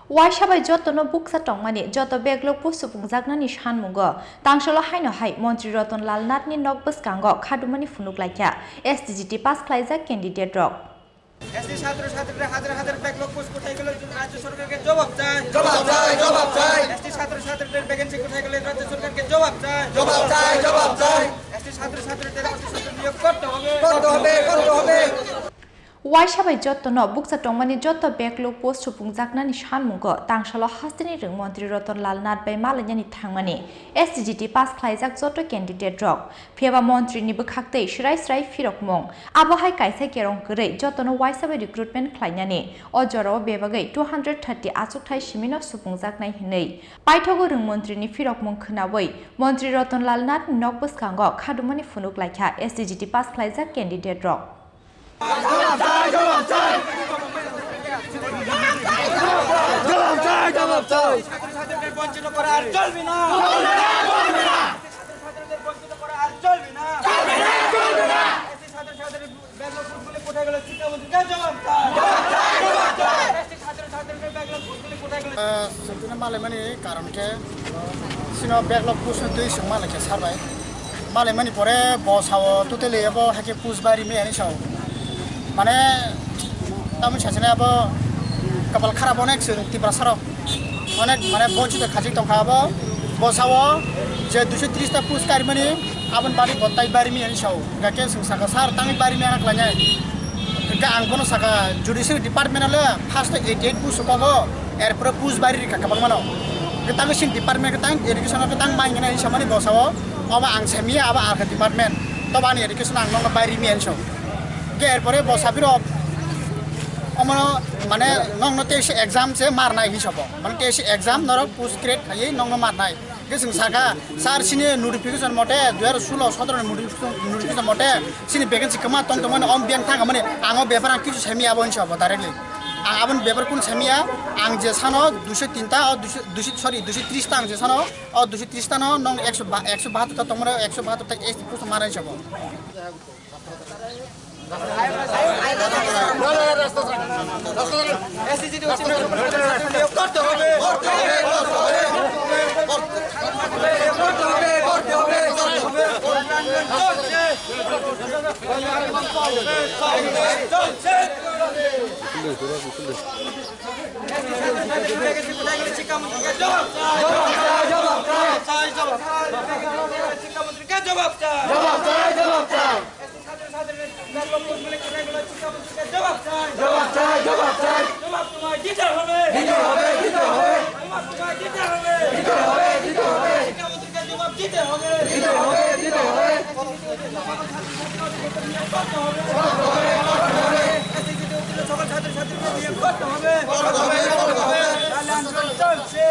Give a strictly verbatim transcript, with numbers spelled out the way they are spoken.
Waisa bai jotono bukcha tongmani joto backlog post supungjaknani sanmungo tangsalo haino hai Montri Roton Lal Nathni nok bwskango khadumani phunuk laikha S T G T pass khlaijak candidate rok. ST ছাত্র ছাত্রীদের হাজার হাজার backlog post কোথায় গেল? রাজ্য সরকারকে জবাব চাই। জবাব চাই, জবাব চাই। এসটি ছাত্র ছাত্রীদের ভ্যাকেন্সি কোথায় গেল? রাজ্য সরকারকে জবাব চাই। জবাব চাই, জবাব চাই। এসটি ছাত্র ছাত্রীদের অতি সত্বর নিয়োগ করতে হবে। করতে হবে, করতে হবে। Waisa bai jotono bukcha tongmani joto backlog post supungjaknani sanmungo tangsalo hasteni rwng Montri Roton Lal Nath bai malainani thangmani S T G T pass khlaijak joto candidate rok. Phiya ba montri ni bwkhak tei swrai swrai phirokmung. Abo hai kaisa kerong kwrwi jotono waisa bai recruitment khlainani. O jorao bebagwi two hundred thirty achukthai simino supungjaknai hwnwi paithago rwng montri ni phirokmung khwnawi Montri Roton Lal Nath ni nok bwskango khadumani phunuk laikha S T G T pass khlaijak candidate rok. জবাব চাই, জবাব চাই। ছাত্রছাত্রীদের বঞ্চিত করা আর চলবে না। চলবে না, চলবে না। ছাত্রছাত্রীদের বঞ্চিত করা আর চলবে না। চলবে না, চলবে না। এসসি ছাত্রছাত্রীর ব্যাকলগ পোস্টগুলি কোথায় গেল? শিক্ষামন্ত্রীকে জবাব চাই। জবাব চাই, জবাব চাই। এসসি ছাত্রছাত্রীদের ব্যাকলগ পোস্টগুলি কোথায় গেল? Sotino malaimani karon khe sino backlog post twi swng malaikha sir bai. Malaimani pore bo sao totally abo haikhe post bari maya hinwi sao. Mane, tamoni sasane abo kapal kharap onek chwng Tiprasarok. Onek mane bonchito khachik tongkha abo. Bo sao je duiso tris ta post karimani aboni bari bo tai bari maya hinwi sao. Hingkha khe chwng sakha, "Sir, tangwi bari maya na khlainai?" Hingkha ang bono sakha, "Judiciary department le first eighty eight post kogo, erpore post bari rikha kwbangmano." Hingkha tangwi sini department khe tang education khe tang mai hinwi samani bo sao. Obo ang samiya, abo alka department. Tobo ani education ang nokno bai rimaya hinwi sao. Hingkhe erpore bo sabirok omono mane nokno tei se exam se marnai hinwi sabo. Mane tei se exam norok post create khaiwi nokno marnai. Hingkhe chwng sakha, "Sir, sini notification mote, dui hajar solo sotoro ni notification, notification mote, sini vacancy kwma tong tongmani om biyang thang mani ang o bepar ang kichu samiya abo hinwi sabo directly." Ang aboni bepar kun samiya, ang je sano duiso tin ta, o duiso, duiso, sorry, duiso tris ta ang je sano, o duiso tris ta no nong ekso ba-, ekso bahator ta tongmani, ekso bahator ta S T post mara hinwi sabo. করতে হবে, করতে হবে, করতে হবে। চলছে। শিক্ষামন্ত্রীকে জবাব চাই। জবাব চাই, জবাব চাই। এসসি ছাত্রছাত্রীদের ব্যাকলগ পোস্টগুলি কোথায় গেল? শিক্ষামন্ত্রীকে জবাব চাই। জবাব চাই, জবাব চাই। জবাব তোমায় দিতে হবে। দিতে হবে, দিতে হবে। জবাব তোমায় দিতে হবে। দিতে হবে, দিতে হবে। শিক্ষামন্ত্রীকে জবাব দিতে হবে। দিতে হবে, দিতে হবে। এসসি উত্তীর্ণ সকল ছাত্রছাত্রীদের নিয়োগ করতে হবে। তাহলে আন্দোলন চলছে।